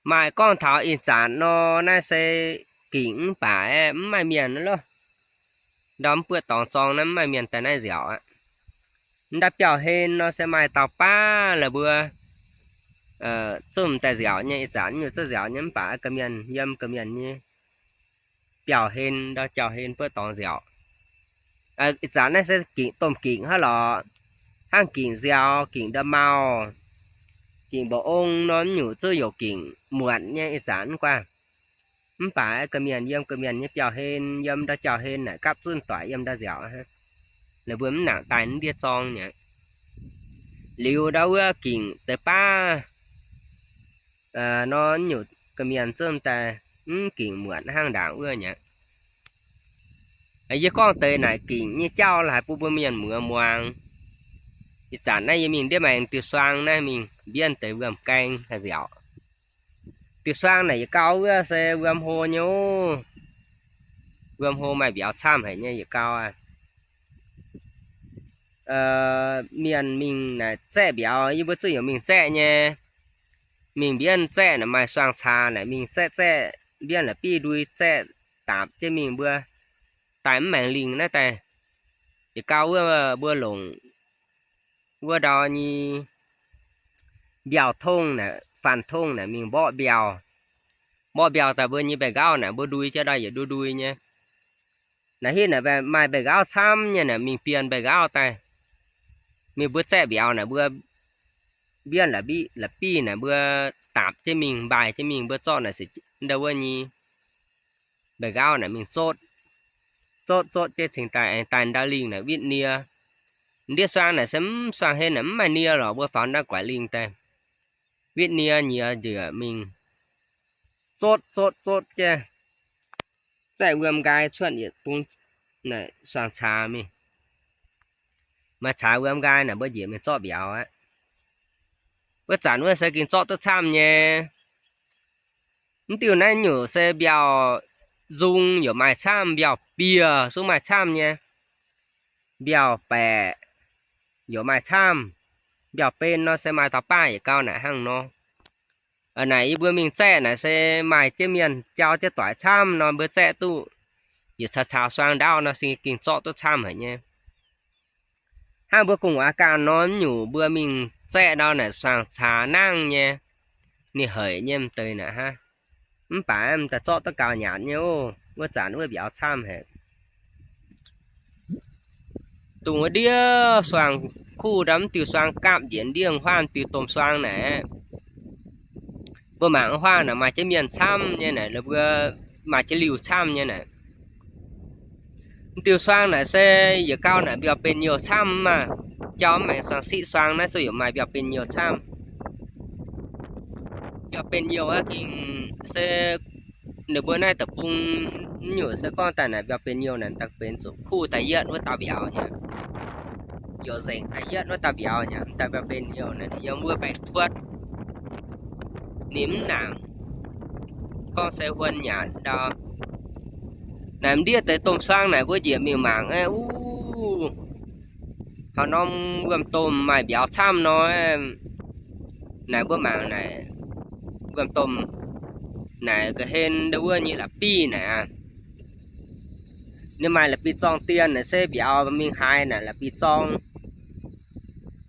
Maaih gorngv taux ih zanc nor, naaiv se gingc mv baac mv maaih mienh loh. Ndau mv buoqv dorngx zorng naaiv mv maaih mienh daaih naaiv nziaauc aqv. Ndau biauv-hlen nor se maaih dauh baav la'buo zungv daaih nziaauc nyei, ih zanc nyungc zungv nziaauc nyei mv baac ga'mienh yiem ga'mienh nyei biauv-hlen, ndau biauv-hlen buoqv dorngx nziaauc. Ih zanc naaiv se gingc domh gingc hnangv lorqc, hnangv gingc nziaaux, gingc nda'maauh, gingc mba'ong nor, mv nyungc zungv youc gingc muotc nyei ih zanc mv guaah. Mv baac ga'mienh yiem ga'mienh nyei biauv-hlen, yiem ndau biauv-hlen naaic gapv zunv doic yiem ndau nziaauc aqv. Ninh mbuo mv nangc daaih mv ndiev zorng nyei. Liuz ndau wuov gingc deix baav nor, mv nyungc ga'mienh zungv daaih mv gingc muotc hnangv ndaangc wuov nyei. Yie gorngv deix naaic gingc nyei jauv la'haiz bun mbuo mienh muoz muangx. Ih zanc naaiv yie mingh ndiev maengx diuh suang naaiv mingh mbienv deix wuom-gaeng haih nziaauc. Diuh suang naaic yietc gau wuov se wuom hlo nyei ov. Wuom hlo maaih mbiauz camv haic nyei yietc gau aqv. Mienh mingh naaic zaeqv mbiauz, yie mbuo zuqc yaac mingh zaeqv nyei. Mingh mbienv zaeqv naaic maaih suang caax naaic mingh zaeqv zaeqv mbienv la'bieiv ndui zaeqv daapc jienv mingh mbuo daaih mv maengx lingh naaiv daaih. Yietc gau wuov mbuo longc wuov ndau nyei mbiauh tongv naaic, fanh tongv naaic mingh mborqv mbiauh. Mborqv mbiauh daaih mbuo nyei mba'nqauv naaic mbuo ndui jienv ndau yietc ndui ndui nyei. Naaic hitv naaic maaih mba'nqauv camv nyei naaic mingh bienh mba'nqauv daaih. Mingh mbuo zaeqv mbiauz naaic mbuo mbienv la'bieiv naaic mbuo daapc jienv mingh, mbaaih jienv mingh, mbuo zorqv naaic se ndau wuov nyei mba'nqauv naaic mingh zotv. Zotv zotv jienv cingx daaih aengx daaih ndau lingh naaic witv nie. Ndiev suang naaic se mv suang hlen naaic mv maaih nie lorqc, mbuo faaux ndau guaix lingh daaih witv nie nyiex njiec mingh zotv zotv zotv jienv zaeqv wuom nqaai cuotv yietc bung naaic suang caax mingh. Maaih caax wuom nqaai naaic mbuo njiec mingh zorqv mbiauz aqv. Wuov zanc wuov se gengh zorqv duqv camv nyei. Mv diuh naaiv nyungc se mbiauh nzung yaac maaih camv, mbiauh bieh zungv maaih camv nyei. Mbiauh baeqc yaac maaih camv. Mbiauh ben nor se maaih dauh baav yietc gau naaic hnangv nor. Naaic yie mbuo mingh zaeqv naaic se maaih jienv mienh jauv jienv doic camv nor, mbuo zaeqv duqv yietc caux caux suang ndaauv nor se gengh zorqv duqv camv haic nyei. Hnangv mbuo gu'nguaaz ganh nor, mv nyungc mbuo mingh zaeqv ndau naaic suangx caax nangv nyei, ninh haic nyei m'deix naaic hnangv. Mv baac m'daaih zorqv duqv gaux nyanc nyei ov. Wuov zanc wuov mbiauz camv haic. Dongh wuov ndiev suang kuv ndau mv diuh suang gapv njiec ndiev huaam diuh domh suang naaic, mbuo mangc huaam naaic maaih jienv mienh camv nyei naaic, mbuo maaih jienv liuh camv nyei naaic. Mv diuh suang naaic se yietc gauh naaic mbiauz benx youh camv maah. Jauv maengx suang siqv suang naaiv se yaac maaih mbiauz benx youh camv. Mbiauz benx youh aqv gengh se ninh mbuo naaiv deic-bung nyungc se gorngv daaih naaic mbiauz benx youh naaic daaih benx zuqc kuv daaih yietv wuov dauh mbiauz nyei, youc nzengc daaih yietv wuov dauh mbiauz nyei, mv daaih mbiauz benx youh naaic yiem wuov baengh kuotv. Ninh mv nangc, gorngv se huon nyanc ndau. Naaic m'ndiev deix domh suang naaic mbuo njiec mingh mangc aqv, uv, haaix norm wuom-domh maaih mbiauz camv nor, naaic mbuo mangc naaic, wuom-domh naaic ga'hlen ndau wuov nyei la'bieiv naaic aqv. Ninh maaih la'bieiv-zorng dien naaic se mbiauz mingh haaix naaic la'bieiv-zorng.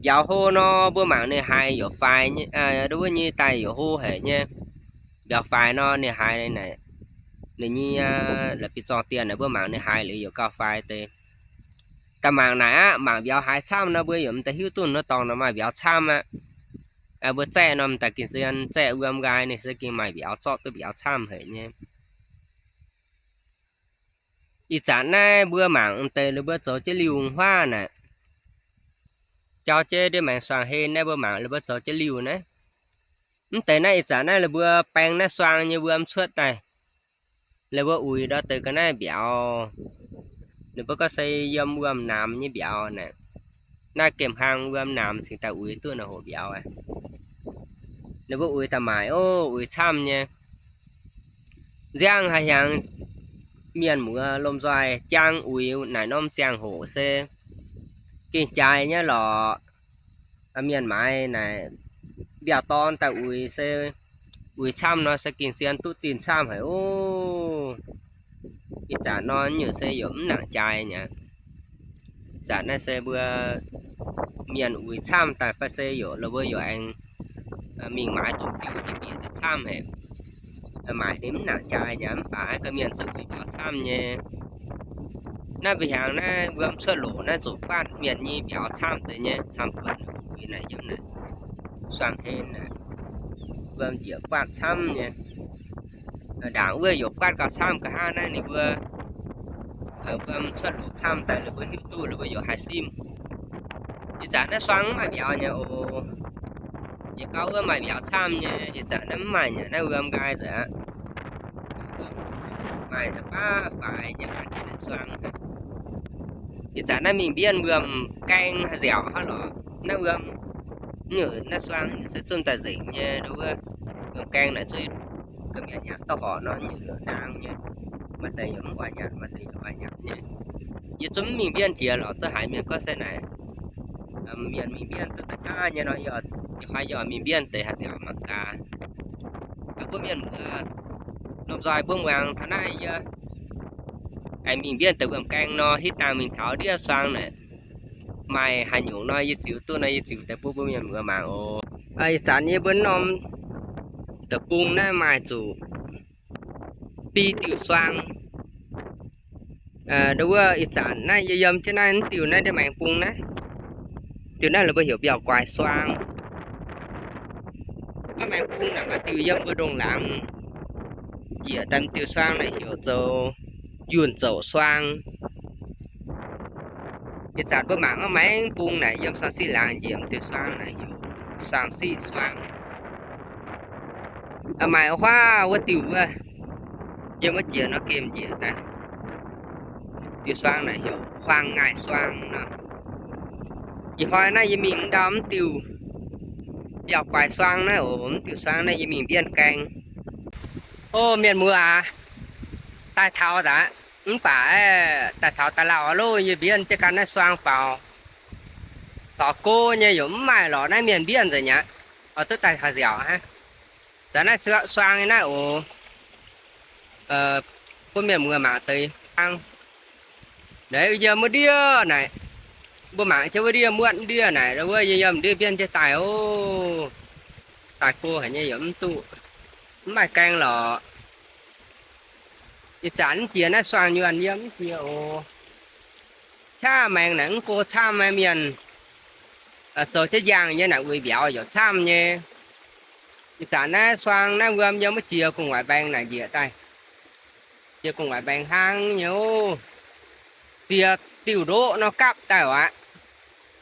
Mbiauz hlo nor mbuo mangc ninh haiz youc faix nyei, ndau wuov nyei daaih youc hlo haic nyei. Mbiauz faix nor ninh haiz naaic, ninh nyei la'bieiv-zorng dien naaic mbuo mangc ninh haiz liuz youc gauh faix deix. Daaih mangc naaic aqv, mangc mbiauz haaix camv nor mbuo yaac m'daaih hiuv duqv nor dorngx nor maaih mbiauz camv aqv. Mbuo zaeqv norm daaih gengh zien zaeqv wuom nqaai ninh se gengh maaih mbiauz, zorqv duqv mbiauz camv haic nyei. Ih zanc naaiv mbuo mangc m'deix la'buo zoux jienv liuh huaav naaic, jauv jienv ndiev maengx suangx hlen naaiv mbuo mangc la'buo zoux jienv liuh naaiv. Mv deix naaiv ih zanc naaiv la'buo baeng naaiv suang nyei wuom cuotv daaih. La'buo uix ndau deix ga'naaiv mbiauz, ninh mbuo gorngv se yiem wuom-namx nyei mbiauz naaic. Naaiv gemh hlang wuom-namx cingx daaih uix duqv naaiv hoc mbiauz aqv. Ninh mbuo uix daaih maaic, o, uix camv nyei. Nziang haaix hnyangx mienh muoz lomh nzoih jang uix naaic norm ziangh hoc se gengh jaaix nyei lorqc. Mienh maaiz naaic mbiauz-dorn daaih uix se uix camv nor se gengh zien duqv zinh camv haic oc. Ih zanc nor nyungc se yaac mv nangc jaaix nyei. Zanc naaiv se mbuo mienh uix camv daaih fai se yaac la'buo yaac aengx mingh maaiz dongh ziux nyei bieqc daaih camv haic. Maaic ninh mv nangc jaaix nyei, mv baac ga'mienh zuqc uix mbiauz camv nyei. Naaiv mbuo hiaangx naaiv wuom cuotv loc naaiv zuqc buatc mienh nyei mbiauz camv deix nyei, camv buonc uix naaic yiem naaic suang hlen naaic, wuom njiec buatc camv nyei. Ndaangc wuov yaac buatc gauh camv nqa'haav naaiv ninh mbuo wuom cuotv loc camv daaih ninh mbuo hiuv duqv ninh mbuo yaac haih simv. Ih zanc naaiv suang mv maaih mbiauz nyei oc. Yietc gauh wuov maaih mbiauz camv nyei, ih zanc naaiv mv maaih nyei, naaiv wuom nqaai nzengc aqv. Maaih deix baav faix nyei ganh jienv naaic suang. Ih zanc naaiv mingh mbienv wuom gaeng haaix nziaauc hnangv lorqc. Naaiv wuom, naaiv suang se zunv daaih nzengc nyei wuov. Wuom gaeng naaic zuqc ga'mienh nyanc duqv horpc nor, nyungc naang nyei. Maaih deix yaac mv oix nyanc, maaih deix yaac oix nyanc nyei. Yie zungv mv mingh mbienv jiex lorqc, duqv haiz mienh gorngv se naaic, mienh mingh mbienv duqv da'naaiv nyei nor, ih hnoi yie mingh mbienv deix haaix nziaauc mangc gaax. Mbuo mienh muoz lomh nzoih mbuo muangx taux naaiv yie aengx mingh mbienv deix wuom gaeng nor, hitv dangh mingh taux ndiev suang naaic, maaih haaix nyungc nor yie ziux duqv nor yie ziux deix bun mbuo mienh muoz mangc oc. Ih zanc yie mbuo norm deic-bung naaiv maaih zuqc biei diuh suang. Ndo wuov ih zanc naaiv yie yiem jienv naaiv diuh naaiv ndiev maengx bung naaiv. Diuh naaiv la'buo heuc mbiauz guaix suang. Naaiv maengx bung naaic maaih diuh yiem mbuo ndongc laangz njiec daaih, m'diuh suang naaic heuc zoux yunh zouc suang. Ih zanc mbuo mangc naaiv maengx bung naaic yiem suang siqv laangz njiec, m'diuh suang naaic heuc suang siqv suang. Maaih huaav wuov diuh wuov, yiem wuov jiex nor gemh njiec daaih. Diuh suang naaic heuc huaang ngaih suang nor. Ih hnoi naaiv yie mingh ndau mv diuh mbiauz guaix suang naaiv oc, mv diuh suang naaiv yie mingh mbienv gaeng. O mienh muoz aac, daaih taux aqv, mv baac daaih taux daaih lauh loh, yie mbienv jienv ganh naaiv suang faaux, faaux go nyei yaac mv maaih lorqc, naaiv mienh mbienv nzengc aqv. Oix duqv daaih taux nziaauc hnangv. Zanc naaiv suang naaiv oc, bun mienh muoz mangc deix hnangv. Naaiv yiem wuov ndiev naaic, mbuo mangc jienv wuov ndiev muotv ndiev naaic, wuov yie yiem ndiev mbienv jienv daaih oc. Daaih go haic nyei yaac mv duqv, mv maaih gaeng lorqc. Ih zanc mv jiex naaiv suang nyuonh yiem mv jiex oc. Qaqv maengx naaic mv go camv mienh zoux jienv yangh nyei naaic uix mbiauz yaac camv nyei. Ih zanc naaiv suang naaiv wuom yiem wuov jiex gu'nguaaic mbaengx naaic njiec daaih. Jiex gu'nguaaic mbaengx hnangv nyei oc. diex diuh ndoqv nor gapv daaih aqv.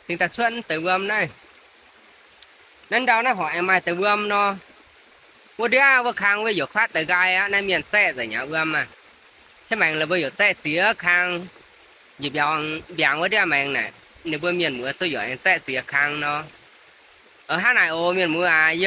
Cingx daaih cuotv deix wuom naaiv. Naaiv ndau naaiv horpc aengx maaih deix wuom nor. Wuov ndiev wuov kang wuov youc fatv deix nqaai aqv. Naaiv mienh zaeqv nzengc aqv wuom aav. Ciev maengx la'buo youc zaeqv ziex kang. Njiec mbiaangx wuov ndiev maengx naaic, ninh mbuo mienh muoz zuqc youc aengx zaeqv ziex kang nor. Hnangv naaic oc mienh muoz aac.